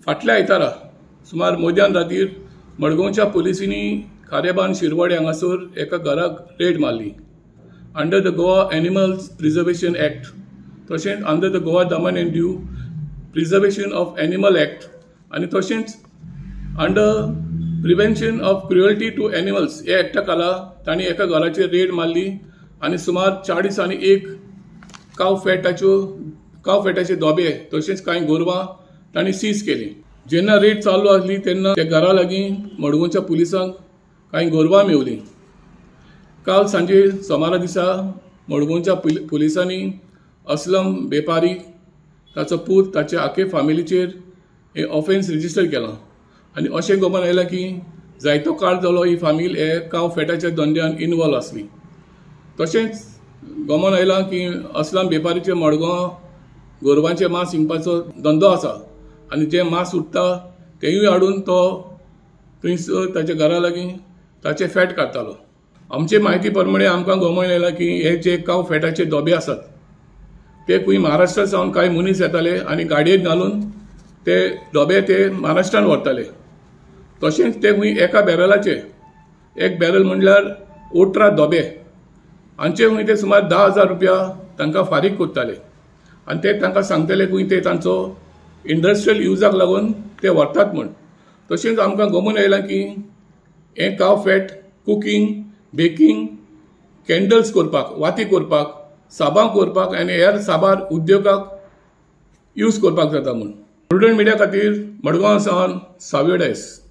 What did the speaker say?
फाटल्या आयतारा सुमार मध्यान रातीर मडगांवच्या पुलिसांनी खारेबांद शिरवाडे हांगासर एका घराक रेड मारली under the Goa Animals Preservation Act, तशेंच under the Goa Daman and Diu Preservation of Animal Act आनी तशेंच under Prevention of Cruelty to Animals ह्या एक्टा खाला तांणी एका घराचेर रेड मारली आनी सुमार 41 काव फॅटाचे दोबे तशेंच कांय गोरवां तांणी सीज केली. जेन्ना रेड चालू आसली तेन्ना त्या घरा लागीं मडगांवच्या पुलिसांक कांय गोरवां मेवली. काल सांजे सोमारा दिसा मडगांवच्या पुलिसांनी असलम बेपारी, ताचो पूत, ताच्या आखे फामिलीचेर हे ऑफेन्स रजिस्टर केलां आनी अशें गमन आयलां की जायतो काळ जालो ही फामील हे काव फॅटाच्या धंद्यान इनवॉल्व आसली. तशेंच गमन आयलां की असलम बेपारीचे मडगांव गोरवांचे मांस विकपाचो धंदो आसा आनी जें मांस उरता तेंयूय हाडून तो थंयसर ताच्या घरा लागीं ताचें फॅट काडटालो. आमचे म्हायती प्रमाणे आमकां गमन आयलां की हे जे काव फॅटाचे दोबे आसात ते खंय महाराष्ट्रा सावन कांय मनीस येताले आनी गाडयेक घालून ते दोबे ते महाराष्ट्रान व्हरताले. तशेंच ते खंय एका बॅरलाचे, एक बॅरल म्हणल्यार 18 दोबे हांचे खंय ते सुमार 10,000 रुपया तांकां फारीक करताले आनी ते तांकां सांगताले खंय ते तांचो इंडस्ट्रियल युजाक लागून ते व्हरतात म्हूण. तशेंच आमकां गमन आयलां की हें cow fat cooking, baking, candles करपाक, वाती करपाक, साबां करपाक आनी हेर साबार उद्योगाक यूज करपाक जाता म्हूण. प्रुडंट मिडिया खातीर मडगांव सावन सावियो डायस.